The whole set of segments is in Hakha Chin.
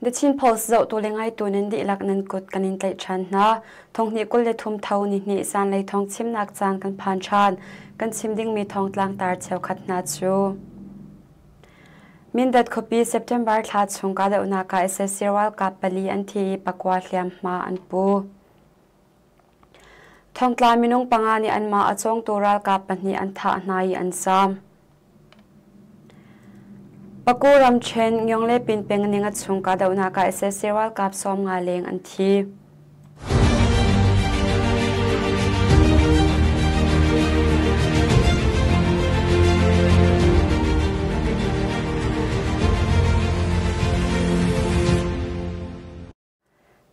The Chin Post zohtu le ngaitu nan dihlak nan kut kan in tlaih ṭhan hna. Thonghnih 23 tho ni hnih zanlei thawng chimnak caan kan phan ṭhan. Kan chim dingmi thawngtlang tar cheukhat hna cu. Mindat khuapi September thla chung kahdohnak ah sac ralkap pali an thi i pakua hliamhma an pu. Thongtla minung panga nih anmah a cawngtu ralkap pahnih an thah hna i an zaam. Paku ramṭhen Ngyongle Pinpeng ning a chung kahdohnak ah sac ralkap 50 leng an thi.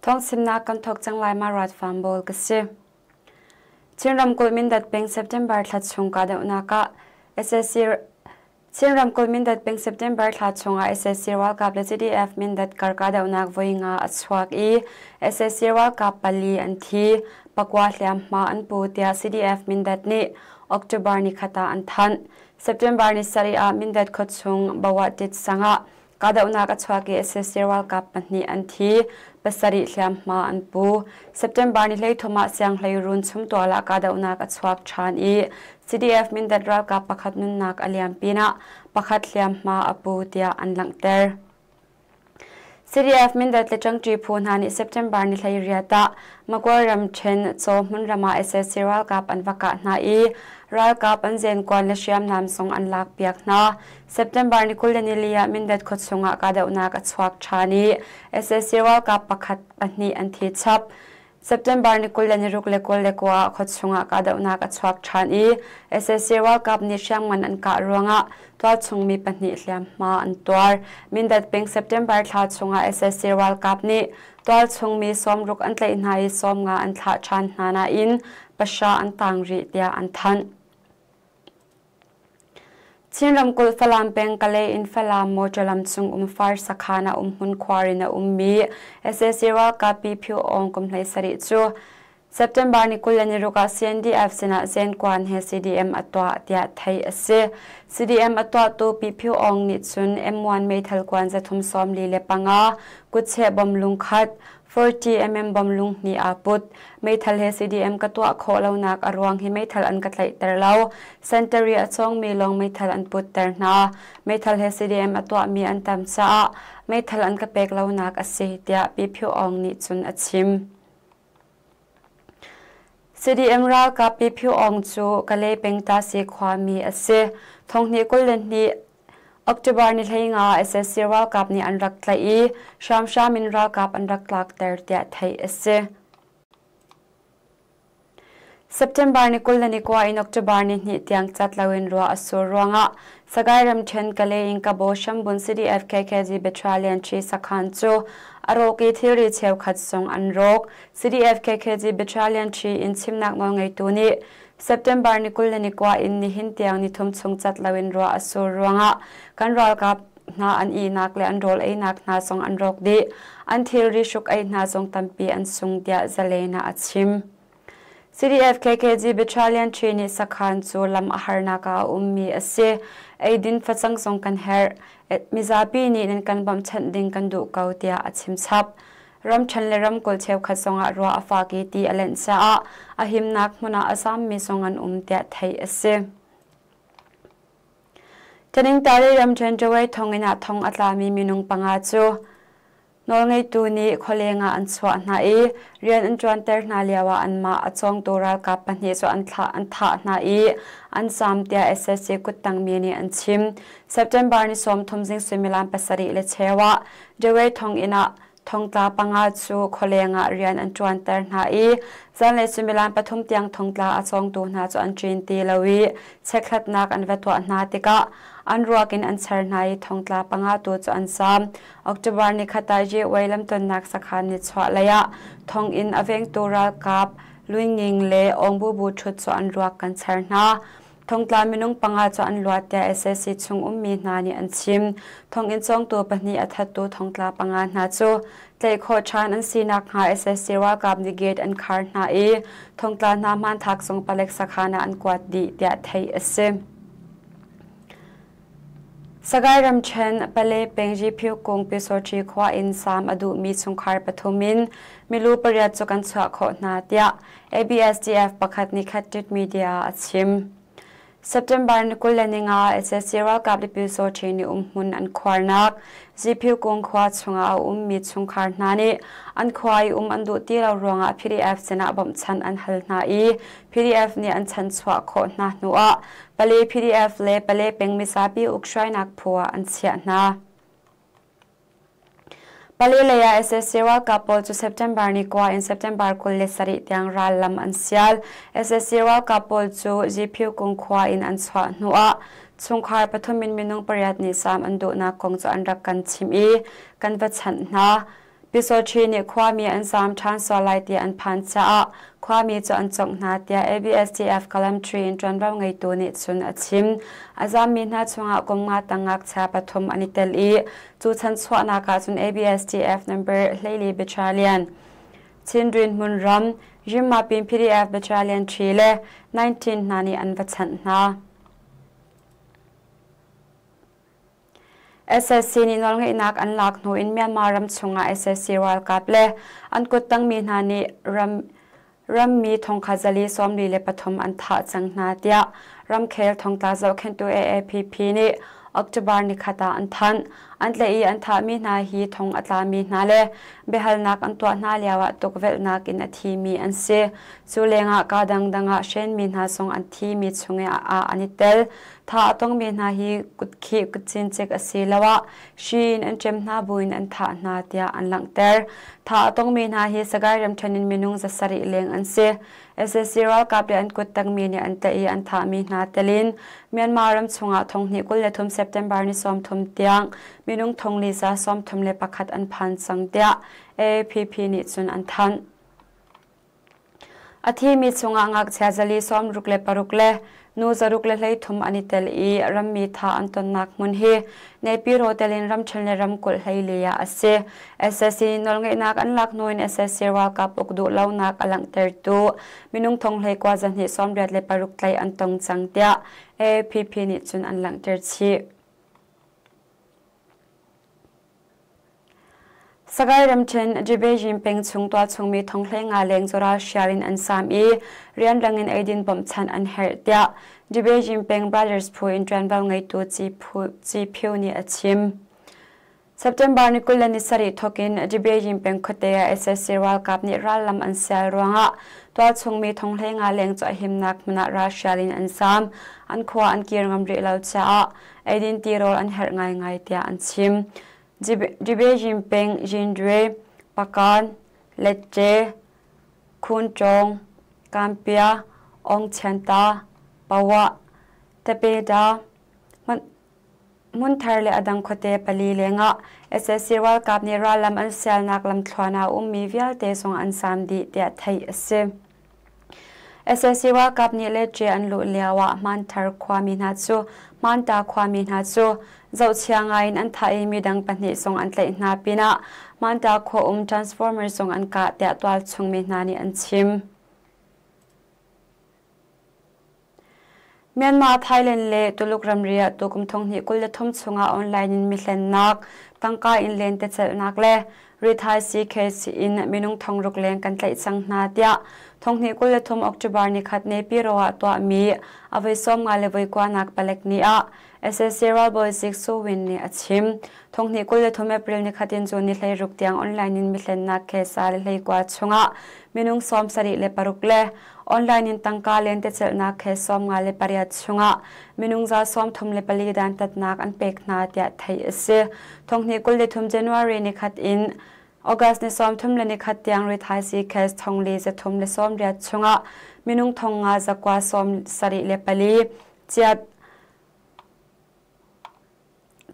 Thawngchimnak kan thawk cang lai ma rat farm bawl ka si. Chin ramkulh Mindat peng September thla chung kahdohnak ah sac Chin ramkulh Mindat peng September thla chungah sac ralkap le CDF Mindat kar kahdohnak voi nga a chuak i sac ralkap pali an thi, pakua hliamhma an pu tiah CDF Mindat nih October nikhat ah an thanh. September ni sarih ah Mindat khuachung Bawatit sang ah Kahdohnak a chuak i sac ralkap pahnih an thi, pasarih hliamhma an pu. September ni 13 ah Sianghleiruun chumtual ah kahdohnak a chuak ṭhan i CDF Mindat ralkap pakhat nunnak a liam pinah pakhat hliamhma a pu tiah an langhter. CDF Mindat le ṭangṭi phu hna nih September ni 18 ah Magway ramṭhen Caw hmunram ah sac ralkap an va kah hna i ralkap an zenkuan le hriamnam zong an lakpiak hna. September ni 24 ah Mindat khuachung ah kahdohnak a chuak ṭhan i sac ralkap pakhat pahnih an thi chap. September ni 26 le 29 ah khuachung ah kahdohnak a chuak ṭhan i sac ralkap nih hriamngan an kah ruangah tualchung mi pahnih hliamhma an tuar. Mindat peng September thla chungah sac ralkap nih tualchung mi 60 an tlaih hna i 50 an thlah ṭhan hna nain pahra an tang rih tiah an thanh. Chin ramkulh Falam peng Kalay in Falam motor lam cung um far sakhan ah umhmun khuar in a ummi sac ralkap Pi Phyo Aung kum 17 cu September ni 26 ah CNDF sinah Zenkuan he CDM a tuah tiah theih a si. CDM a tuahtu Pi Phyo Aung nih cun M1 meithal kuan 345, kutcheh bom lungkhat, 40 mm bom lung hnih aa put. Meithal he CDM ka tuah khawh lonak a ruang hi meithal an ka tlaihter lo. Sentari a cawngmi lawng meithal an putter hna. Meithal he CDM a tuahmi an tam caah meithal an ka pek lonak a si, tiah Pi Phyo Aung nih cun a chim. CDM ralkap Pi Phyo Aung cu Kalay peng Tasi khuami a si. Thonghnih 22 October ni 15 sac ralkap nih an rak tlaih i hramhram in ralkap an rak tlakter tiah theih a si. September ni 29 in October ni hnih tiang cat loin ruah a sur ruangah Sagaing ramṭhen Kalay in Kabo Shambun CDF KKG Battalion 3 sakhan cu a rawk i thilri cheukhat zong an rawk. CDF KKG Battalion 3 in chimnak nawlngeitu nih September ni 29 in nihin tiang nithum chung cat loin ruah a sur ruangah kan ralkap hna an ihnak le an rawl einak hna zong an rawk dih. An thilri hruk ei hna zong tampi an sung tiah Zalen ah a chim. CDF KKG Battalion 3 nih sakhan cu lam a harnak ah a ummi a si. Eidin facang zong kan herh. Mizapi nih nan kan bawmhchanh ding kan duh ko tiah a chim chap. Ramṭhen le ramkulh cheukhat zongah ruah a fak i ti a lenh caah a himnak hmun ah a zammi zong an um tiah theih a si. Taningtari ramṭhen Dawei thonginn ah thong a tlami minung panga cu nawlngeitu nih khualeng ah an chuah hna i rian an ṭuanter hna lioah anmah a cawngtu ralkap pahnih cu an thlah an thah hna i an zaam tiah sac kuttangmi nih an chim. September ni 30 zing suimilam 7:15 ah Dawei thonginn ah Thongtla panga cu khualeng ah rian an ṭuanter hna i zanlei suimilam pathum tiang thongtla a cawngtu hna cu an ṭin ti lo i chekhlatnak an va tuah hna tikah an ruak in an char hna i thongtla panga tu cu an zaam. October nikhat ah Gateway lamtonnak sakhan nichuahlei ah thonginn a vengtu ralkap Luinging le Awngbubu ṭhut cu an ruak kan char hna. Thongtla minung panga cu an luat tiah sac chung ummi hna nih an chim. Thonginn cawngtu pahnih a thattu thongtla panga hna cu tlaih khawh ṭhan an si nakhnga sac ralkap nih gate an khar hna i thongtla hna hmanthlak zong palek sakhan ah an kuat dih tiah theih a si. Sagaing ramṭhen Pale peng Gpyu kung Pyusawṭhi khua in saam a duhmi chungkhar pathum in milu pariat cu kan chuah khawh hna tiah ABSDF pakhat nih Khat Media ah a chim. September ni 25 SAC ralkap le Pyusawṭhi nih umhmun an khuarnak Gpyu kung khua chungah a ummi chungkhar hna nih an khua i um an duh ti lo ruangah PDF sinah bawmhchanh an hal hna i PDF nih an chanchuah khawh hna hnuah Pale PDF le Pale peng mizapi ukhruainak phu ah an chiah hna. Pale lei ah SAC ralkap pawl cu September ni kua in September 27 tiang ral lam an sial. SAC ralkap pawl cu Gpyu kung khua in an chuah hnuah chungkhar pathum in minung pariat nih saam an duhnak kong cu an rak kan chimh i kan va chanh hna. Pyusawṭhi nih khuami an zaam ṭhan sual lai ti an phan caah khuami cu an cawngh hna tiah ABSDF Kalamṭri in ṭuanvo ngeitu nih cun a chim. A zaammi hna chungah kum nga tang ngakchia pathum an i tel i cu chanchuahnak ah cun ABSDF number 14 Battalion, Chindwin hmunram, Yinmapin PDF Battalion 3 le 19 hna nih an va chanh hna. SAC nih nawlngeihnak an lak hnu in Myanmar ram chungah SAC ralkap le an kuttangmi hna nih ram rammi thongkhat 443 an thah cang hna tiah ramkhel thongtla zohkhenhtu AAPP nih October nikhat ah an thanh. An tlaih i an thahmi hna hi thong a tlami hna le biahalnak an tuah hna lioah tukvelhnak in a thimi an si. Cu lengah kaa dangdang ah hrenmi hna zong an thimi chung ah an i tel. Thah a tongmi hna hi kutkhih kutcincik asiloah hri in an ṭem hna buin an thah hna tiah an langhter. Thah a tongmi hna hi Sagaing ramṭhen in minung 700 leng an si. Sac ralkap le an kuttangmi nih an tlaih i an thahmi hna telin Myanmar ram chungah 2023 September ni 30 tiang minung 431 an phan cang tiah AAPP nih cun an thanh. A thimi chungah ngakchia 46 le nu 633 an i tel i rammi thah an tonnak hmun hi Naypyidaw tel in ramṭhen le ramkulh hleili ah a si. Sac nawlngeihnak an lak hnu in sac ralkap uk duhlonak a langhtertu minung 12,286 tlaih an tong cang tiah AAPP nih cun an langhter chih. Sagaing ramṭhen Debejin peng chung tualchungmi thonghlei leng cu ralhrial in an saam i rianrang in eidin bawmhchanh an herh tiah Debejin peng Brothers phu in ṭuanvo ngeitu Ci Phyu nih a chim. September ni 27 thawk in Debejin peng khuate ah sac ralkap nih rallam an sial ruangah tualchungmi thonghlei leng cu a himnak hmun ah ralhrial in an saam. An khua an kir ngam rih lo caah eidin tirawl an herh ngaingai tiah an chim. Dibejin peng Jindwe, Pakan, Letce, Khunchawng, Kampia, Ongchenta, Pawa, Tapeda, Hmunthar le adang khuate pali lengah sac ralkap nih rallam an sialnak lamthluan ah a ummi vialte zong an saam dih tiah theih a si. Sac ralkap nih Letce an luh lioah Hmanthar khuami hna cu Hmanta khuami hna cu zohchia ngaiin an thah i midang pahnih zong an tlaih hna pinah Hmanta khua um transformer zong an kah tiah tualchung mi hna nih an chim. Myanmar, Thailand le Tuluk ramri ah tukum 2023 chungah online in mihlennak, tangka in lentecelhnak le rithaisii case in minung 600 leng kan tlaih cang hna tiah 2023 October nikhat Naypyidaw ah tuahmi a voi 50 le voi kuanak palek ni ah SAC ralbawi Zik Su Win nih a chim. 2023 April nikhat in June ni 16 tiang online in mihlennak case le 19 chungah minung 76 le Online in tangka lentecelhnak he 58 chungah minung 34 dantatnak an pek hna tiah theih a si. 2023 January nikhat in August ni 31 tiang rithaisii case 4,380 chungah minung 5,974 chiat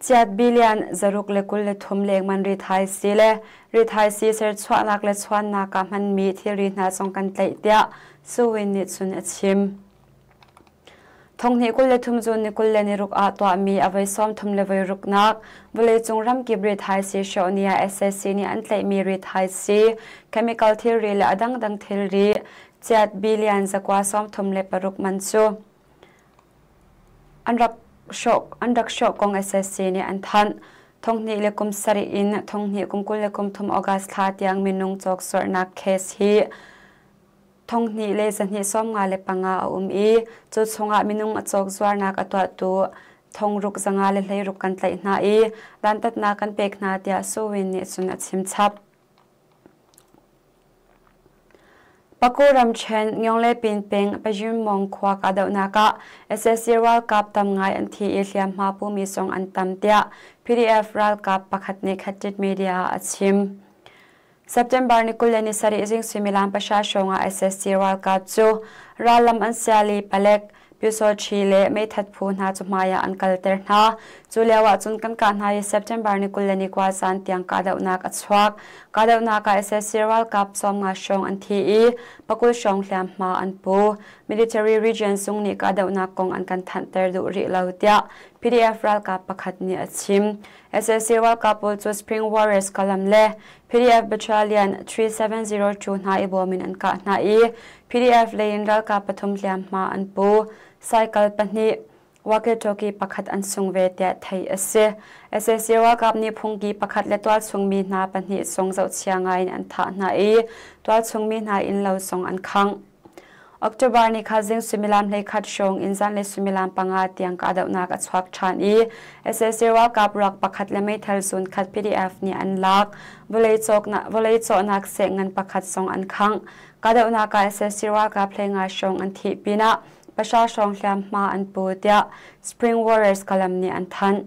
Chiat billion 623 lengman rithaisii le rithaisii serchuahnak le chuannak ah hmanmi thilri hna zong kan tlaih tiah Suwin nih cun a chim. 2023 June ni 26 ah tuahmi a voi 30 le voi ruknak vawleicung ramkip rithaisii hrawh ni ah sac nih an tlaihmi rithaisii, chemical thilri le a dangdang thilri chiat billion 936 man cu an rak hrawh kong SSC nih an thanh. Thonghnih le kum sarih in thonghnih kum 23 August thla tiang minung cawkzuarhnak case hi 2225 a um i cu chungah minung a cawkzuarnak a tuahtu 6,516 kan tlaih hna i dantatnak kan pek hna tiah Su Win nih cun a chim chap. Paku ramṭhen Ngyonglepin peng Pajinmong khua kahdohnak ah sac ralkap tam ngai an thi i hliamhma pumi zong an tam tiah PDF ralkap pakhat nih Khatit Media ah a chim. September ni 27 zing suimilam pahra hrawng ah sac ralkap cu rallam an sial i palek, Pyusawṭhi le meithat phu hna cu hmai ah an kalter hna. Cu lio ah cun kan kah hna i September ni 29 zan tiang kahdohnak a chuak. Kahdohnak ah sac ralkap 50 hrawng an thi i pakul hrawng hliamhma an pu. Military Region zung nih kahdohnak kong an kan thanhter duh rih lo tiah PDF ralkap pakhat nih a chim. Sac ralkap pawl cu Spring Warriors Kalam le PDF Battalion 3702 hna i bawm in an kah hna i PDF lei in ralkap pathum hliamhma an pu. Cycle pahnih, walkie-talkie pakhat an sung ve tiah theih a si. Sac ralkap nih phungki pakhat le tualchungmi hna pahnih zong zohchia ngai in an thah hna i tualchungmi hna innlo zong an khangh. October ni kha zing suimilam 11 hrawng in zanlei suimilam panga tiang kahdohnak a chuak ṭhan i sac ralkap ruak pakhat le meithal zun khat PDF nih an lak. Vawlei cawhnak seh ngan pakhat zong an khangh. Kahdohnak ah sac ralkap 15 hrawng an thih pinah pahra hrawng hliamhma an pu tiah Spring Warriors Kalam nih an thanh.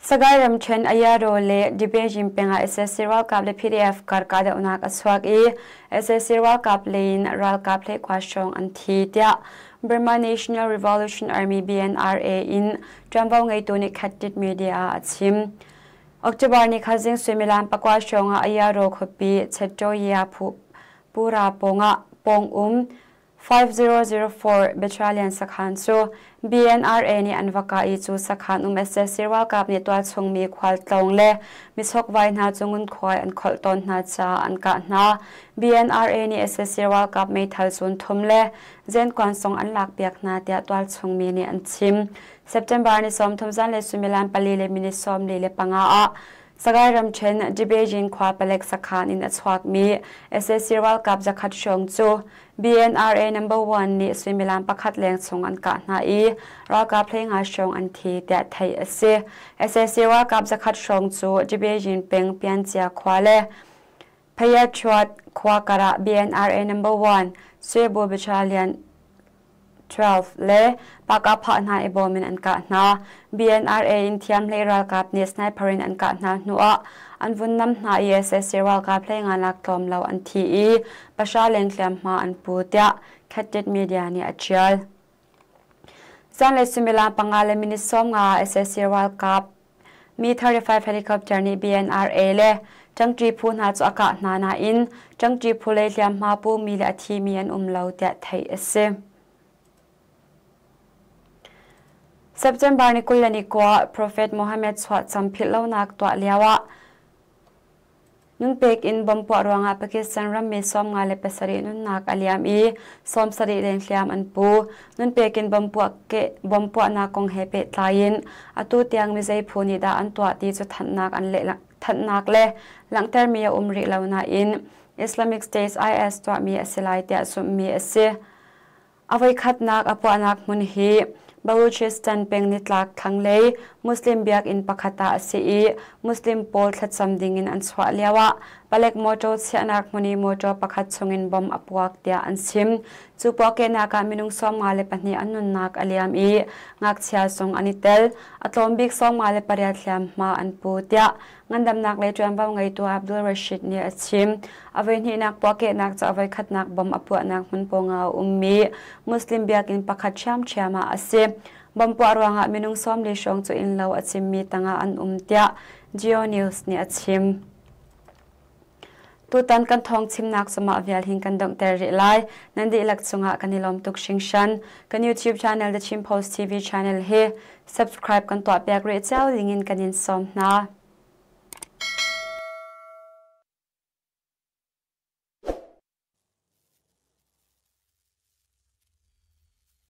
Sagaing ramṭhen Ayaro le Dibejin peng ah sac ralkap le PDF kar kahdohnak a chuak i sac ralkap lei in ralkap 11 hrawng an thi tiah Burma National Revolution Army BNRA in ṭuanvo ngeitu nih Khatit Media ah a chim. October ni kha zing suimilam pakua hrawng ah Ayaro khuapi Chettoya Pura pawngah pawng um 5004 Battalion sakhan cu BNRA nih an va kah i cu sakhan um sac ralkap nih tualchungmi khualtlawng le michokvai hna cu ngunkhuai an kholh tawn hna caah an kah hna. BNRA nih sac ralkap meithal zun thum le zenkuan zong an lakpiak hna tiah tualchungmi nih an chim. September ni 30 zanlei suimilam pali le minute 45 ah Sagaing ramṭhen Dibejin khua palek sakhan in a chuakmi sac ralkap zakhat hrawng cu BNRA number one nih suimilam pakhat leng chung an kah hna i ralkap 15 hrawng an thi tiah theih a si. Sac ralkap zakhat hrawng cu Dibejin peng Piancia khua le Phayatchuat khua karah BNRA number one Swebu Battalion 12 le Pakah hna i bawm in an kah hna. BNRA in thiamhlei ralkap nih sniper in an kah hna hnuah an vun nam hna i sac ralkap 15 lak tlawm lo an thi i pahra leng hliamhma an pu tiah Khatit Media nih a ṭial. Zanlei suimilam panga le minute 50 sac ralkap Mi-35 helicopter nih BNRA le ṭangṭi phu hna cu a kah hna nain ṭangṭi phu lei hliamhma pumi le a thimi an um lo tiah theih a si. September ni 29 Prophet Muhammad chuahcam philhlonak tuah lioah Nunpek in bomb puah ruangah Pakistan rammi 57 nunnak a liam i 70 leng hliam an pu. Nunpek in bomb puahnak kong he pehtlai in atu tiang mizei phu nih dah an tuah ti cu thanhnak le langhtermi a um rih lo nain Islamic State IS tuahmi a si lai tiah zumhmi a si. A voikhatnak a puahnak hmun hi Baluchistan peng nitlak thlanglei Muslim biakinn pakhat ah a si i Muslim pawl thlacam dingin an chuah lioah palek mawṭaw chiahnak hmun i mawṭaw pakhat chungin bom a puak tiah an chim. Cu puahkehnak ah minung 52 an nunnak a liam i ngakchia zong an i tel. A tlawm bik 58 hliamhma an pu tiah ngandamnak lei ṭuanvo ngeitu Abdul Rashid nih a chim. A voihnihnak puahkehnak cu a voikhatnak bom a puahnak hmun pawngah a ummi Muslim biakinn pakhat ṭhiamṭhiam ah a si. Bom puah ruangah minung 40 hrawng cu innlo a cimmi tangah an um tiah Geo News nih a chim. Tutan kan thawng chimnak cu mah vial hin kan donghter rih lai. Nan dihlak cungah kan i lawm tuk hringhran. Kan YouTube channel The Chin Post TV channel hi subscribe kan tuahpiak rih cio dingin kan in sawm hna.